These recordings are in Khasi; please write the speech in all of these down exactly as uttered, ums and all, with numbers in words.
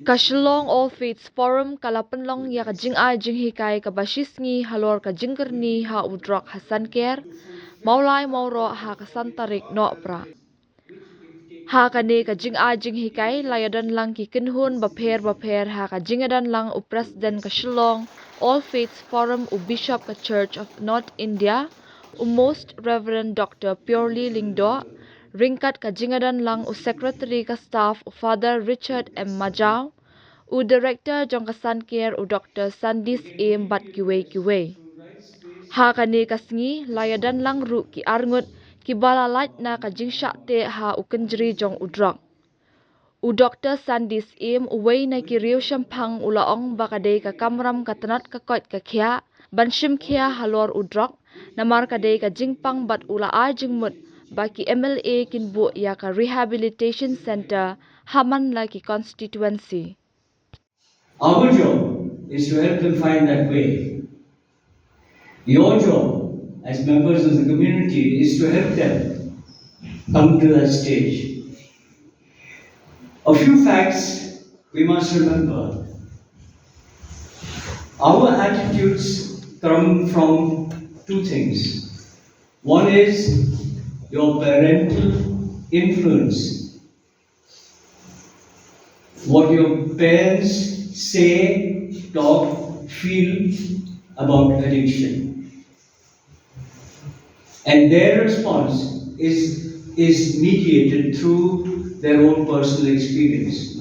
Ka Shillong All Faiths Forum ka la pynlong ïa ka jingai jinghikai kaba shisngi halor ka jingkyrni ha u drok ha Sanker, Mawlai Mawroh ha ka san tarik Nohprah. Ha kane ka jingai jinghikai la ïadon lang ki kynhun bapher bapher ha ka jingïadon lang u President ka Shillong All Faiths Forum u Bishop ka Church of North India, u Most Reverend Doctor Purely Lyngdoh, ryngkat ka jingïadon lang u Secretary ka Staff u Father Richard M Majaw, u Director jong ka Sanker u Doctor Sandis Im bad kiwei kiwei. Ha kane ka sngi la ïadon lang ruh ki arngut kiba la lait na ka jingshah teh ha u kynjri jong u drok. U Doctor Sandis Im, uwei na ki riewshemphang, u la ong ba ka dei ka kamram ka tnat ka koit ka khiah ban shim khia halor u drok, namar ka dei ka jingpang bad u la ai jingmut ba ki M L A kin buh ïa ka rehabilitation center ha man la ki constituency. Our job is to help them find that way. Your job as members of the community is to help them come to that stage. A few facts we must remember. Our attitudes come from two things. One is your parental influence. What your parents say, talk, feel about addiction. And their response is, is mediated through their own personal experience.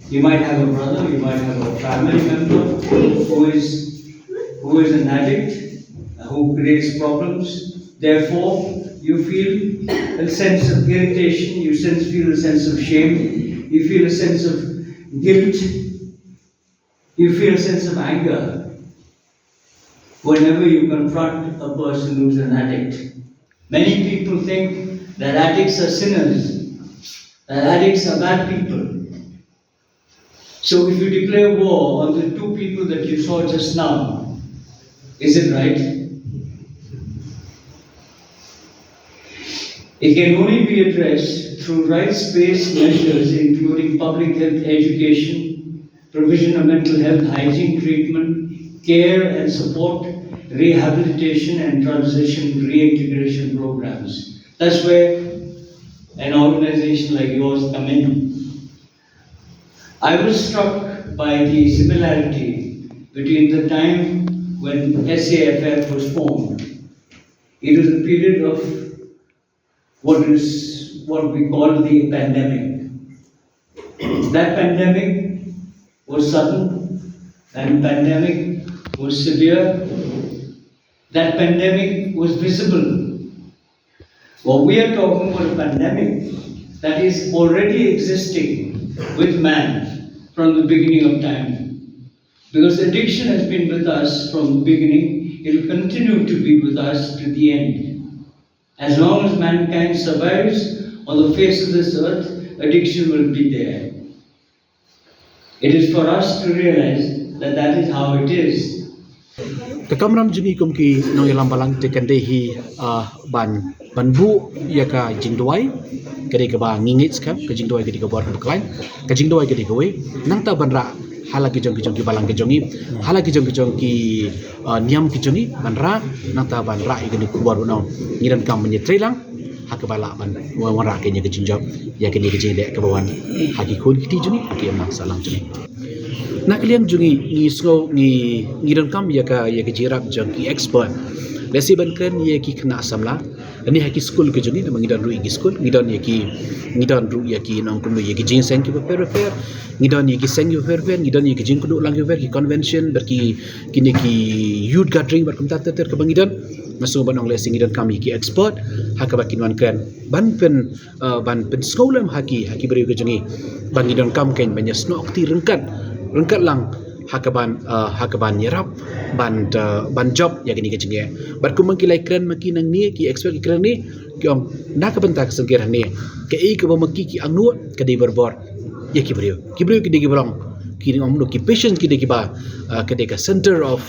You might have a brother, you might have a family member who is, who is an addict, who creates problems. Therefore, you feel a sense of irritation, you sense, feel a sense of shame, you feel a sense of guilt, you feel a sense of anger whenever you confront a person who's an addict. Many people think that addicts are sinners, that addicts are bad people. So if you declare war on the two people that you saw just now, is it right? It can only be addressed through rights-based measures, including public health education, provision of mental health hygiene treatment, care and support, rehabilitation and transition reintegration programs. That's where an organization like yours come in. I was struck by the similarity between the time when S A F F was formed. It was a period of what is, what we call the pandemic. That pandemic was sudden, that pandemic was severe, that pandemic was visible. Well, we are talking about a pandemic that is already existing with man from the beginning of time. Because addiction has been with us from the beginning, it will continue to be with us to the end. As long as mankind survives on the face of this earth, addiction will be there. It is for us to realize that that is how it is. Ka kamram jong ngi kum ki nongïalam balang te kan dei hi, ah, ban, ban buh ïa ka jingduwai, ka dei kaba ngi ngeit skhem, ka jingduwai ka dei ka bor kaba khlaiñ, ka jingduwai ka dei kawei, nangta ban rah ha la ki jong ki jong ki balang ki jong ngi, ha la ki jong ki jong ki, ah, niam ki jong ngi, ban rah, nangta ban rah ïa kane ka khubor ba ngi donkam ban ïatreilang ha kaba lah ban wanrah kane ka jingjop ïa kane ka jingleh kaba wan ha ki khun ki kti jong ngi, ha ki imlang sahlang jong ngi. Na ka liang jong ngi, ngi sngew ngi, ngi donkam ïa ka, ïa ka jingïarap jong ki expert. Lehse ban kren ïa ki khynnah samla, lane ha ki skul ki jong ngi, namar ngi don ruh ïa ki skul, ngi don ïa ki, ngi don ruh ïa ki nongkynduh ïa ki jingïaseng kiba pher bapher, ngi don ïa ki seng kiba pher bapher, ngi don ïa ki jingkynduh lang kiba pher, ki convention, bad ki, kine ki youth gathering bad kumta ter ter kaba ngi don. Nga sngew ban ong lehse ngi donkam ïa ki expert ha kaba kin wan kren ban pyn, eh, ban pynsngewlem ha ki, ha ki briew ki jong ngi ba ngi donkam kein ban ïasnoh kti ryngkat, ryngkat lang ha kaban, eh, ha kaban ïarap ban, eh, ban jop ïa kine ki jingeh. Bad kumba ki la kren ma ki nangne, ki expert ki kren nangne, ki ong na ka bynta ka syngkien hangne, kaei kaba ma ki ki angnud ka dei barabor ïa ki briew. Ki briew ki dei kiba long, ki ong mano, ki patient ki dei kiba, eh, ka dei ka center of,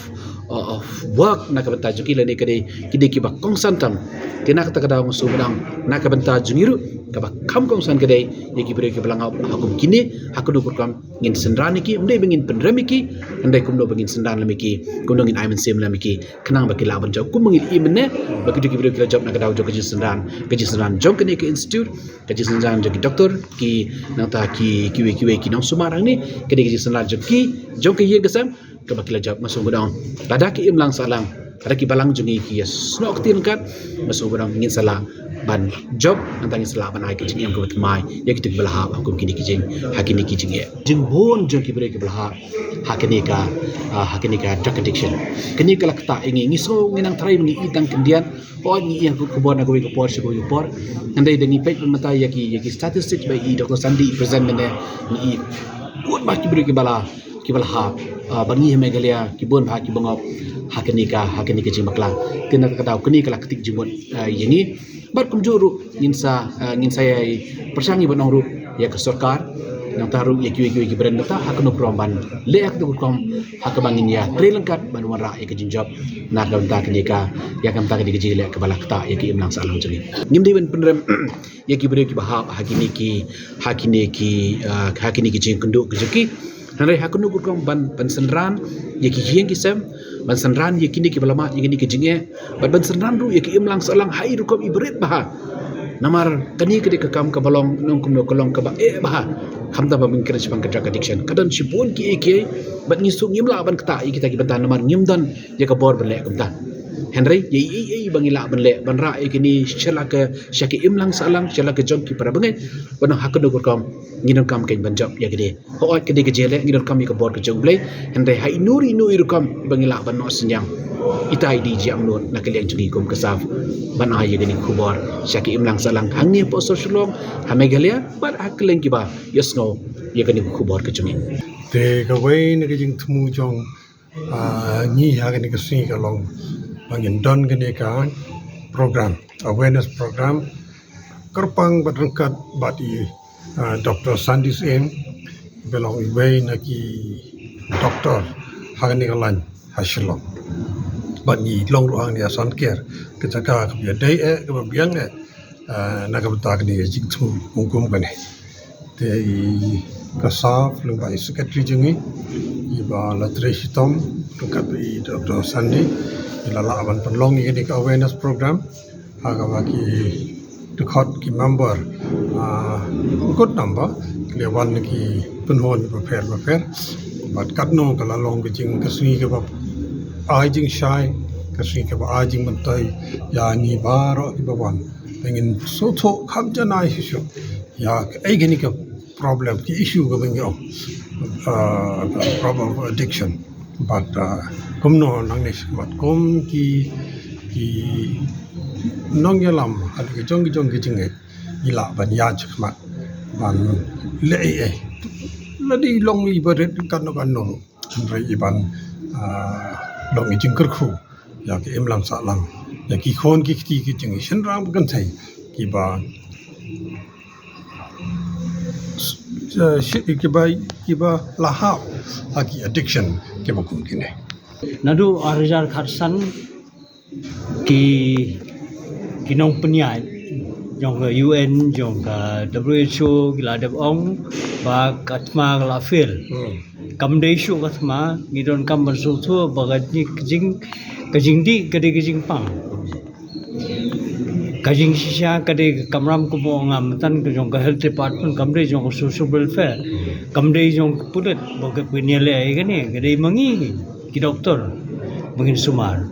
of work na ka bynta jong ki lane ka dei ki dei kiba kongsan tam. Te na kata ka daw nga sngewbha na ka bynta jong ngi ruh kaba kham kongsan ka dei ïa ki briew kiba la ngop ha kum kine ha kano ka rukom ngin synran ïa ki, ym dei ba ngin pynrem ïa ki, hynrei kumno ba ngin synran lem ïa ki, kumno ngin ai mynsiem lem ïa ki khnang ba ki lah ban jop kum ba ngi i mynne ba ki dei ki briew ki la jop na ka daw jong ka jingsynran, ka jingsynran jong kane ka institute, ka jingsynran jong ki doktor, ki nangta ki kiwei kiwei ki nongsumar hangne, ka dei ka jingsynran jong ki jong ka ïing ka sem kaba ki la jop. Nga sngewbha lada ki imlang sahlang, lada ki balang jong ngi ki ïa snoh ktien kat, nga sngewbha ngin sa lah ban jop, nangta ngin sa lah ban ai ka jingim kaba thymmai ïa kito kiba la hap ha kum kine ki jing ha kine ki jingeh. Jingbun jong ki briew kiba la hap ha kane ka ah, ha kane ka drug addiction. Kane ka la ktah ïa ngi, ngi sngew ngi nang trai ngi i tang khyndiat. Hooid ngi i ha ka khubor na kawei ka por sha kawei ka por. Hynrei da ngi peit ban mynta ïa ki ïa ki statistics ba i Doctor Sandi i present mynne, ngi i bun bha ki briew kiba la kiba la hap ah, bad ngi ha Meghalaya ki bun bha kiba ngop ha kane ka ha kane ka jingbakla. Te na kata ka daw kane ka la ktik jingmut ah, ïa ngi. Bad kumjuh ruh ngin sa ah, ngin sa ïa pyrshang ïa ban ong ruh ïa ka sorkar, nangta ruh ïa kiwei kiwei ki briew nangta ha kano ka rukom ban leh ha kano ka rukom ha kaba ngin ïa trei ryngkat ban wanrah ïa ka jingjop na ka bynta kane ka ïa ka bynta kane ka jingleh kaba la ktah ïa ka imlang sahlang jong ngi. Ngim dei ban pynrem ïa ki briew kiba hap ha kine ki ha kine ki ah, ha kine ki jingkynduh ki jong ki. Hynrei ha kano ka rukom ban ban synran ïa ki ïing ki sem, ban synran ïa kine kiba la mad ïa kine ki jingeh, bad ban synran ruh ïa ki imlang sahlang ha i rukom iba rit bha. Namar kane ka dei ka kam kaba long nongkumno ka long kaba eh bha. Khamtam ba ban kren shaphang ka drug addiction ka don shibun kiei kiei bad ngi suk ngim lah ban ktah ïa kita ki bynta namar ngim don ïa ka bor ban leh kumta. Hynrei ïa i ei ei ba ngi lah ban leh ban rah ïa kine sha la ka sha ka imlang sahlang sha la ka jong ki para bangeit. Ban ha kano ka rukom ngi donkam kein ban jop ïa kine. Hooid ka dei ka jingleh ngi donkam ïa ka bor ka jong U Blei. Hynrei ha ino ino i rukom ba ngi lah ban noh synñiang, ita i dei jingangnud na ka liang jong ngi kum ka SAFF ban ai ïa kane ka khubor sha ka imlang sahlang hangne hapoh sor Shillong, ha Meghalaya bad ha kylleng kiba ïohsngew ïa kane ka khubor ka jong ngi. Te kawei na ka jingthmu jong ah, ngi ha kane ka sngi ka long ba ngin don kane ka program, awareness program kyrpang bad ryngkat bad i ah, Doctor Sandi Syiem, ba long iwei na ki doktor ha kane ka lain ha Shillong. Bad ngi long ruh hangne ha Sankar, ka jaka kaba ïadei eh kaba biang eh ah, na ka bynta kane ka jingthmu kum kum kane. Te i ka SAFF lyngba i secretary jong ngi, i Bah Latresh Shitom, ryngkat bad i Doctor Sandi, i la lah ban pynlong ïa kane ka awareness program ha kaba ki dkhot ki member ah, good number, ki la wan na ki kynhun bapher bapher. Bad katno ka la long ka jing ka sngi kaba ai jingshai, ka sngi kaba ai jingmyntoi ïa ngi baroh kiba wan. Te ngin sngewthuh kham janai shisha ïa kaei kane ka problem, ka issue kaba ngi ong ah, ka problem of addiction. Bad ah, kumno nangne shakhmat kum ki ki nongïalam ha ki jong ki jong ki jingngeit ngi lah ban ïaid shakhmat ban leh ei ei. Lada i long iba rit katno katno ruh, hynrei i ban ah, long i jingkyrkhu ïa ka imlang sahlang, ïa ki khun ki kti ki jong ngi shynrang ba kynthei kiba eh, shi- kiba kiba la hap ha ki addiction kiba kum kine. Naduh ar hajar khatsan ki ki nongpynïaid jong ka U N jong ka W H O ki la dep ong ba ka thma ka la fail. Hmm. Kam dei shuh ka thma, ngi donkam ban sngewthuh ba ka jing ka jing ka jingdih ka dei ka jingpang. Ka jingshisha ka dei ka kamram kaba ong nga mynta ka jong ka health department, kam dei jong ka social welfare, kam dei jong ka pulit ba ka pynïaleh ïa kane, ka dei ma ngi ki doktor ba ngin sumar.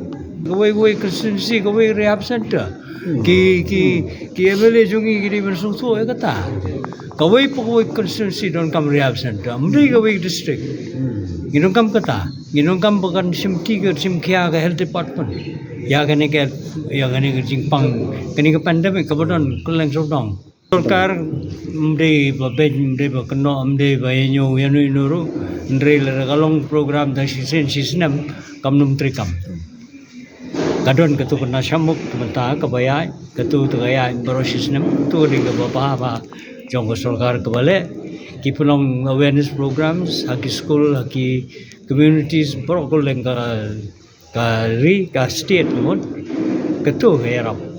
Kawei kawei constituency kawei rehab center. Ki ki ki M L A jong ngi ki dei ban sngewthuh ïa kata. Kawei pa kawei constituency donkam rehab center, ym dei kawei district. Ngi donkam kata, ngi donkam ba kan shim ti ka shim khia ka health department ïa kane ka ïa kane ka jingpang kane ka pandemic kaba don kylleng sawdong. Sorkar ym dei ba beiñ, ym dei ba kynnoh, ym dei ba ïa ñiew ïa no ïa no ruh, hynrei lada ka long program tang shisien shisnem kam nym treikam. Ka don katu ka na shamuk, ka mynta kaba ïaid, katu ta ka ïaid baroh shisnem, katu ka dei kaba bha bha jong ka sorkar kaba leh. Ki pynlong awareness programs ha ki school, ha ki communities, baroh kylleng ka Ka ri ka state ka mut. Katu ka ïarap.